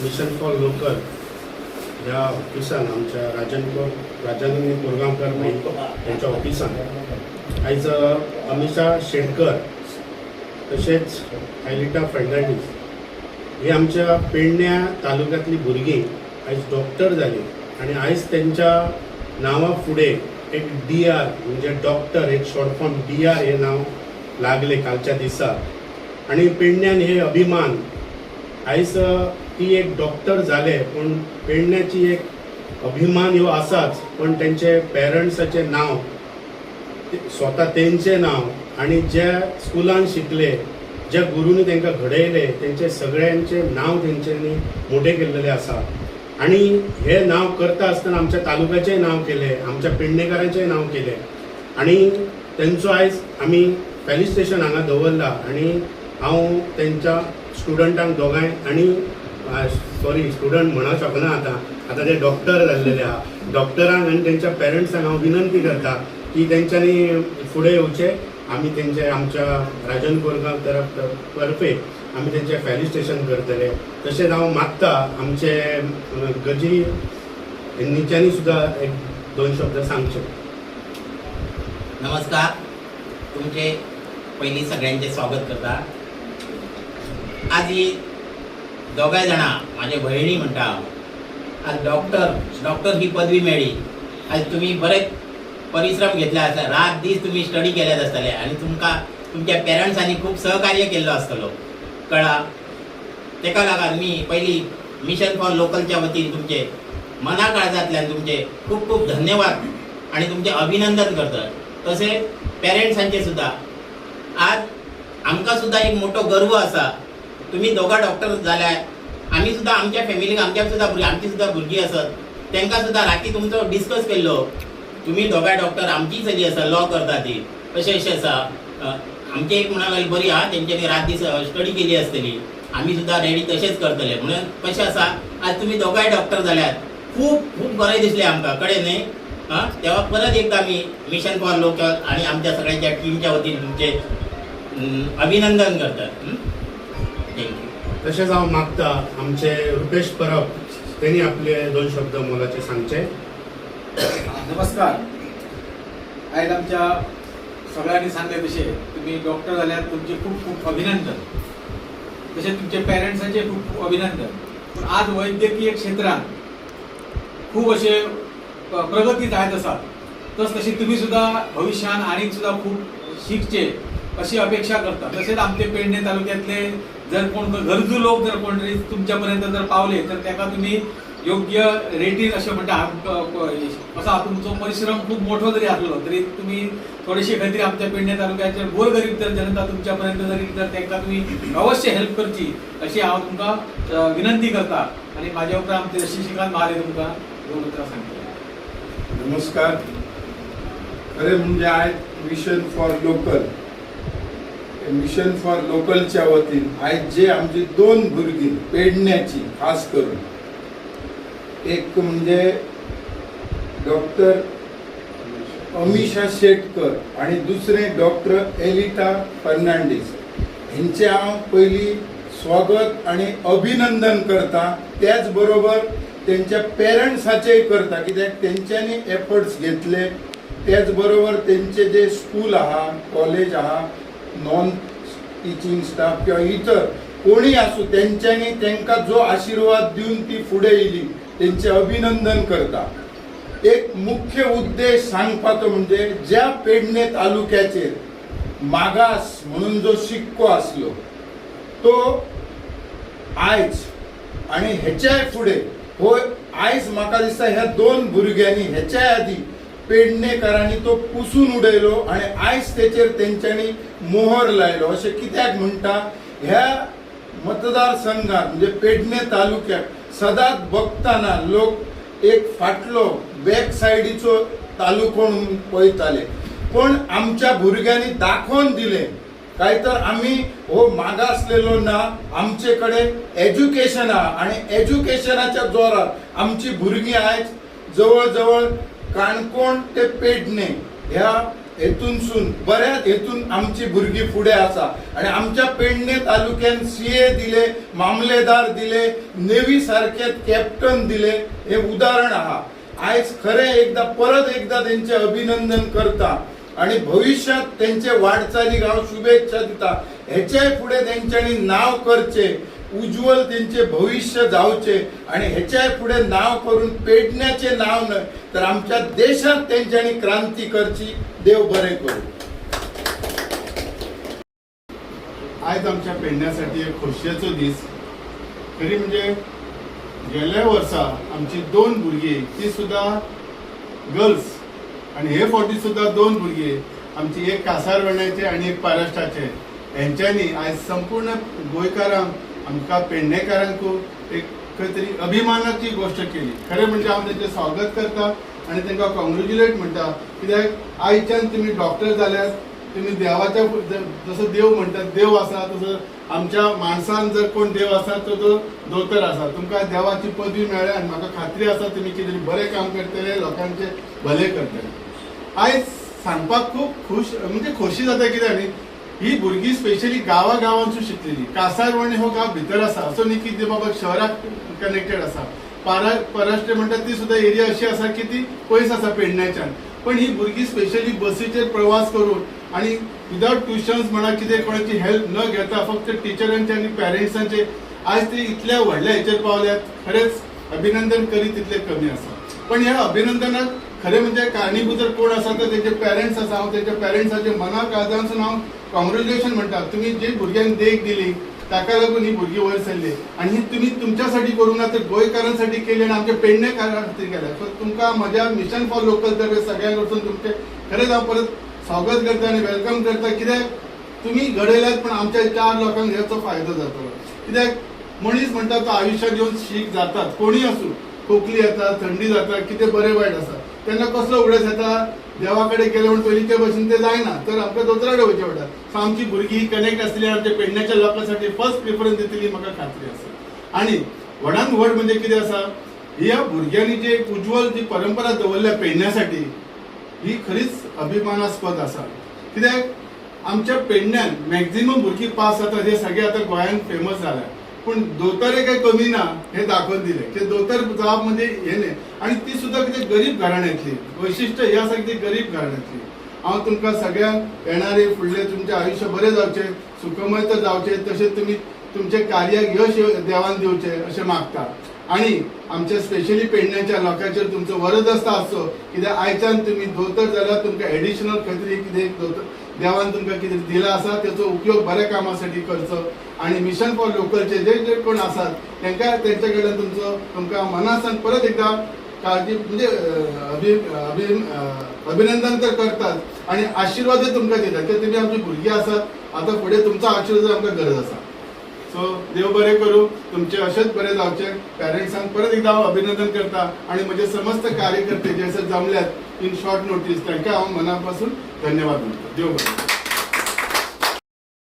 Mission for local ह्या ऑफिसान आमच्या राजन राजन कोरगांवकर भाई यांच्या ऑफिसान आयज अमिषा शेटकर तशेंच आयलिटा फर्नांडीस ही आमच्या पेडण्या तालुक्यांतली भुरगीं आयज डॉक्टर जाली आनी आयज तेंच्या नांवा फुडें एक डी आर म्हणजे डॉक्टर एक शॉर्ट फॉर्म डी आर हें नांव लागलें कालच्या दिसा. आनी पेडण्यान हे अभिमान आयज ती एक डॉक्टर जाले पूण पेडण्याची एक अभिमान ह्यो आसाच, पण तेंचे पेरंट्साचें नांव, स्वता तेंचें नांव आनी ज्या स्कुलान शिकले, ज्या गुरूंनी तांकां घडयले, तेंचे सगळ्यांचें नांव तेंच्यांनी मोठें केल्लेलें आसा. आनी हें नांव करता आसतना आमच्या तालुक्याचेंय नांव केलें, आमच्या पेडणेकारांचेंय नांव केलें आनी तेंचो आयज आमी फेलिस्टेशन हांगा दवरला. आनी हांव तेंच्या स्टुडंटांक दोगांय आनी सॉरी स्टुडंट म्हणूंक शकना आतां, आतां ते डॉक्टर जाल्लेले आहा, डॉक्टरांक आनी तेंच्या पेरंट्सांक हांव विनंती करता की तेंच्यांनी फुडें येवचें. आमी तेंचे आमच्या राजन कोरगांव तरफ तर्फे आमी तेंचें फेलिस्टेशन करतले. तशेंच हांव मागता आमचे गजी निच्यांनी सुद्दां एक दोन शब्द सांगचे. नमस्कार, तुमचे पयलीं सगळ्यांचे स्वागत करता. आज ही दोगांय जाणां म्हाजे भयणी म्हणटा हांव, आज डॉक्टर डॉक्टर ही पदवी मेळ्ळी. आज तुमी बरे परिश्रम घेतले आसा, रात दीस तुमी स्टडी केल्यात आसतले आनी तुमकां तुमच्या पेरंट्सांनी खूब सहकार्य केल्लो आसतलो, कळ्ळा. तेका लागून मी पयलीं मिशन फॉर लोकलच्या वतीन तुमचे मना काळजांतल्यान तुमचे खूब खूब धन्यवाद आनी तुमचें अभिनंदन करता. तशें पेरंट्सांचे सुद्दां आज आमकां सुद्दां एक मोठो गर्व आसा, तुमी दोगां डॉक्टर जाल्यार आमी सुद्दां आमच्या फॅमिलीक आमच्या सुद्दां भुरगीं, आमची सुद्दां भुरगीं आसत, तांकां सुद्दां राती तुमचो डिस्कस केल्लो, तुमी दोगांय डॉक्टर, आमचीय चली आसा, लॉ करता ती, अशें अशें आसा. आमची एक म्हणा लागली बरी आहा, तेंच्यांनी रात दीस स्टडी केली आसतली, आमी सुद्दां रेडी तशेंच करतले म्हणून. कशें आसा, आज तुमी दोगांय डॉक्टर जाल्यात, खूब खूब बरें दिसलें आमकां कडेन न्ही. हां, तेव्हा परत एकदा आमी मिशन फॉर लोकल आणि आमच्या सगळ्यांच्या टीमच्या वतीन तुमचे अभिनंदन करतात. Thank you. तशेंच हांव मागता आमचे रुपेश परब तेणी आपले दोन शब्द मोलाचे सांगचे. नमस्कार. आयज आमच्या सगळ्यांनी सांगले तशें तुमी डॉक्टर जाल्यार तुमचें खूब खूब अभिनंदन, तशें तुमच्या पेरंट्साचें खूब खूब अभिनंदन. पूण आज वैद्यकीय क्षेत्रांत खूब अशें प्रगती जायत आसा, तस तशी तुमी सुद्दां भविश्यान आनीक सुद्दां खूब शिकचे अशी अपेक्षा करता. तशेंच आमचे पेडणे तालुक्यांतले जर कोण गरजू लोक जर कोण तरी तुमच्या पर्यंत जर पावले तर ताका तुमी योग्य रेटीन अशें म्हणटा. असा तुमचो परिश्रम खूब मोठो जरी आसलो तरी तुमी थोडेशे खंय तरी आमच्या पेडणे तालुक्याचेर गोरगरीब जर जनता तुमच्या पर्यंत जरी तर तांकां तुमी अवश्य हेल्प करची अशी हांव तुमकां विनंती करता. आनी म्हाज्या उपरांत आमचे शशिकांत महाले तुमकां दोन उतरां सांगतले. नमस्कार. खरें म्हणजे आयज mission for local, mission for लोकलच्या वतीन आयज जे आमची दोन भुरगीं पेडण्याची, खास करून एक म्हणजे डॉक्टर अमिषा शेटकर आणि दुसरें डॉक्टर एलिटा फर्नांडीस, हेंचें हांव पयलीं स्वागत आणि अभिनंदन करता. त्याच बरोबर तेंच्या पेरंट्साचेय करता, कित्याक तेंच्यांनी एफर्ट्स घेतले. त्याच बरोबर तेंचे जे स्कूल आहा, कॉलेज आहा, नॉन टिचींग स्टाफ किंवा इतर कोणी आसूं, तेंच्यांनी तेंकां जो आशिर्वाद दिवन ती फुडें येयली, तेंचें अभिनंदन करता. एक मुख्य उद्देश सांगपाचो म्हणजे ज्या पेडणे तालुक्याचेर मागास म्हणून जो शिक्को आसलो तो आयज आणि हेच्याय फुडें हो आयज म्हाका दिसता ह्या दोन भुरग्यांनी हेच्याय आदी पेडणेकारांनी तो पुसून उडयलो आणि आयज तेचेर तेंच्यांनी मोहर लायलो. अशें कित्याक म्हणटा, ह्या मतदारसंघात म्हणजे पेडणे तालुक्याक सदांच बघताना लोक एक फाटलो बॅक सायडीचो तालुको म्हणून पळयताले, पण आमच्या भुरग्यांनी दाखोवन दिलें काय तर आमी हो मागासलेलो ना, आमचे कडेन एज्युकेशन आहा आणि एज्युकेशनाच्या जोरार आमची भुरगीं आयज जवळ जवळ काणकोण ते पेडणे ह्या हेतूनसून बऱ्याच हेतून आमची भुरगीं फुडें आसा आनी आमच्या पेडणे तालुक्यान CA दिले, मामलेदार दिले, नेवी सारखे कॅप्टन दिले, हे उदाहरण आहा. आयज खरें एकदा परत एकदा तेंचे अभिनंदन करता आणि भविष्यात तेंचे वाटचालीक हांव शुभेच्छा दिता. हेच्याय फुडें तेंच्यांनी नांव करचें, उज्ज्वल तेंचे भविष्य जावचे आणि हेच्याय फुडें नांव करून पेडण्याचें नांव न्हय तर आमच्या देशांत तेंच्यांनी क्रांती करची. देव बरें करूं. आयज आमच्या पेडण्यासाठी एक खोशयेचो दीस. खरी म्हणजे गेल्या वर्सा आमची दोन भुरगीं, ती सुद्दां गर्ल्स, आनी हे फावटी सुद्दां दोन भुरगीं आमची, एक कासारवर्ण्याचे आनी एक पाराष्ट्राचे, हेंच्यांनी आयज संपूर्ण गोंयकारांक, आमकां पेडणेकारांकूय एक खंय तरी अभिमानाची गोश्ट केली. खरें म्हणजे हांव तेंचें स्वागत करता आनी तांकां कॉंग्रेच्युलेट म्हणटा, कित्याक आयच्यान तुमी डॉक्टर जाल्यात, तुमी देवाच्या, जसो देव म्हणटात देव आसा, तसो आमच्या माणसान जर कोण देव आसा तो तो दोतोर आसा. तुमकां देवाची पदवी मेळ्ळ्या आनी म्हाका खात्री आसा तुमी कितें तरी बरें काम करतले, लोकांचें भलें करतले. आयज सांगपाक खूब खूश, म्हणजे खोशी जाता, कित्याक न्ही, ही भुरगीं स्पेशली गांवा गांवांतसून शिकलेली. कासारवर्णे हो गांव भितर आसा, असो न्ही की ते बाबा शहराक कनेक्टेड आसा. पराष्ट्र म्हणटा ती सुद्दां एरिया अशी आसा की ती पयस आसा पेडण्याच्यान, पण ही भुरगीं स्पेशली बसीचेर प्रवास करून आणि विदाउट ट्युशन्स म्हणा कितें कोणाची हेल्प न घेता फक्त टिचरांचे आनी पॅरंट्सांचे आज ते इतल्या व्हडल्या हेचेर पावल्यात. खरेंच अभिनंदन करीत तितलें कमी आसा. पण ह्या अभिनंदनाक खरें म्हणजे कारणीभूत जर कोण आसा तर तेंचे पॅरंट्स आसा. हांव तेंच्या पॅरंट्साचे मना काळजांसून हांव कॉंग्रेच्युलेशन म्हणटा. तुमी जी भुरग्यांक देख दिली ताका लागून ही भुरगीं वयर सरली आनी ही तुमी तुमच्यासाठी करूंक ना तर गोंयकारांसाठी केली आनी आमच्या पेडणेकारां खातीर केल्या. सो तुमकां म्हज्या मिशन फॉर लोकल तर्फे सगळ्यां कडसून तुमचें खरेंच हांव परत स्वागत करता आनी welcome करता, कित्याक तुमी घडयल्यात पण आमच्या चार लोकांक हेचो फायदो जातलो. कित्याक मनीस म्हणटा तो आयुश्यात येवन शीक जातात, कोणूय आसूं, खोकली येता, थंडी जाता, कितें बरें वायट आसा, तेन्ना कसलो उगडास येता, देवा कडेन गेले म्हूण पयलींचे भशेन ते जायना, तर आमकां दोतोरा कडेन वयचें पडटा. सो आमची भुरगीं कनेक्ट आसतली, आमच्या पेडण्याच्या लोकां साठी फर्स्ट प्रिफरन्स दितली, म्हाका खात्री आसा. आनी व्हडान व्हड म्हणजे कितें आसा, ह्या भुरग्यांनी जी एक उज्ज्वल जी परंपरा दवरल्या पेडण्यासाठी, ही खरीच अभिमानास्पद आसा. कित्याक आमच्या पेडण्यान मॅक्झिमम भुरगीं पास जातात, हे सगळे आतां गोंयांत फेमस जाल्या, पूण दोतोरे काही कमी ना हे दाखोवन दिले की दोतोर जावप म्हणजे हे न्ही, आनी ती सुद्दां कितें गरीब घराण्यांतली. वैशिश्ट हे आसा की ती गरीब घराण्यांतली. हांव तुमकां सगळ्यांक येणारे फुडलें तुमचें आयुश्य बरें जावचें, सुखमय तर जावचें, तशेंच तुमी तुमचें कार्याक यश देवान दिवचें अशें मागता. आनी आमच्या स्पेशली पेडण्याच्या लोकांचेर तुमचो वरदहस्त आसचो, कित्याक आयच्यान तुमी दोतोर जाल्यार तुमकां एडिशनल खंय तरी कितें दोतोर देवान तुमकां कितें दिलां आसा तेचो उपयोग बऱ्या कामासाठी करचो. आनी मिशन फॉर लोकलचे जे जे कोण आसात तांकां तेंच्या कडल्यान तुमचो तुमकां मनासान परत एकदा काळजी म्हणजे अभि अभि अभिनंदन तर करतात आनी आशिर्वादय तुमकां दितात की तुमी आमची भुरगीं आसात, आतां फुडें तुमचो आशिर्वाद आमकां गरज आसा. सो देव बरें करूं, तुमचें अशेंच बरें जावचें. पॅरंट्सांक परत एकदा हांव अभिनंदन करता आनी म्हजे समस्त कार्यकर्ते जे आसा जमल्यात इन शॉर्ट नोटीस, तांकां हांव मना पासून धन्यवाद म्हणटा. देव बरें.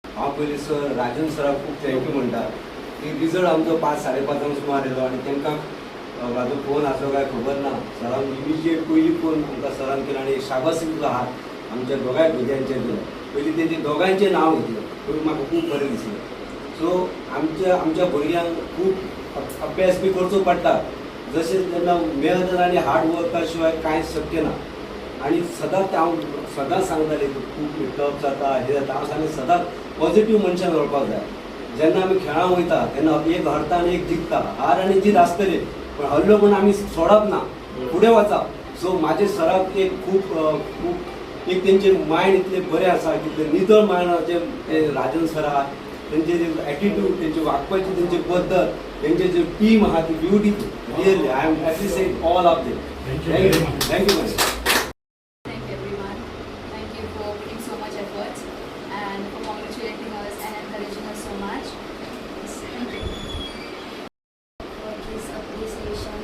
हांव पयलीं सर राजन सराक खूब thank you म्हणटा की रिजल्ट आमचो 5, 5:30 सुमार येयलो आनी तांकां म्हाजो फोन आसलो काय खबर ना, सरान इमिजिएट पयली फोन आमकां सरान केलो आनी शाबासी तुजो हात आमच्या दोगांय भुरग्यांचेर दिलो. पयलीं तेंचे दोगांयचें नांव घेतलें, पयलीं म्हाका खूब बरें दिसलें. सो आमच्या आमच्या भुरग्यांक खूब अभ्यास बी करचो पडटा, जशें जेन्ना मेहनत आनी हार्ड वर्का शिवाय कांयच शक्य ना. आनी सदांच हांव सदांच सांगतालें की खूब टफ जाता, हें जाता. हांव सांगलें, सदांच पॉझिटीव मनशान रावपाक जाय. जेन्ना आमी खेळांक वयता तेन्ना एक हरता आनी एक जिखता, हार आनी जीत आसतली, पण हरलो म्हूण आमी सोडप ना, फुडें वचप. सो म्हाजे सराक एक खूब खूब एक तेंचे मायंड इतलें बरें आसा की ते नितळ मायंडाचे ते राजन सर आहात. तेंचे जे एटिट्यूड, तेंचे वागपाची तेंची पद्दत, तेंचे जे टीम आहा ती beautiful. Really, I am appreciate all of them. Thank you thank you. Very much. Thank you much. Thank everyone. Thank you for putting so much efforts and for congratulating us and encouraging us so much. Yes, thank you. For this appreciation.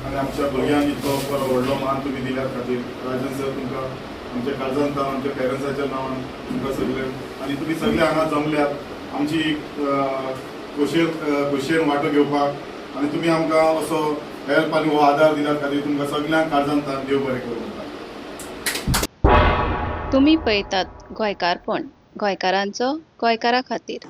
आनी आमच्या भुरग्यांक इतलो बरो व्हडलो मान तुमी दिल्या खातीर राजन सर, तुमकां आमच्या काळजान जावन आमच्या पेरंट्साच्या नांवान तुमकां सगळे, आनी तुमी सगळे हांगा जमल्यात आमची खोशयेन खोशयेन वांटो घेवपाक आनी तुमी आमकां असो हेल्प आनी हो आदार दिल्या खातीर तुमकां सगल्यांक काळजान तान देव बरें करूं म्हणटा. तुमी पळयतात गोंयकारपण, गोंयकारांचो गोंयकारा खातीर.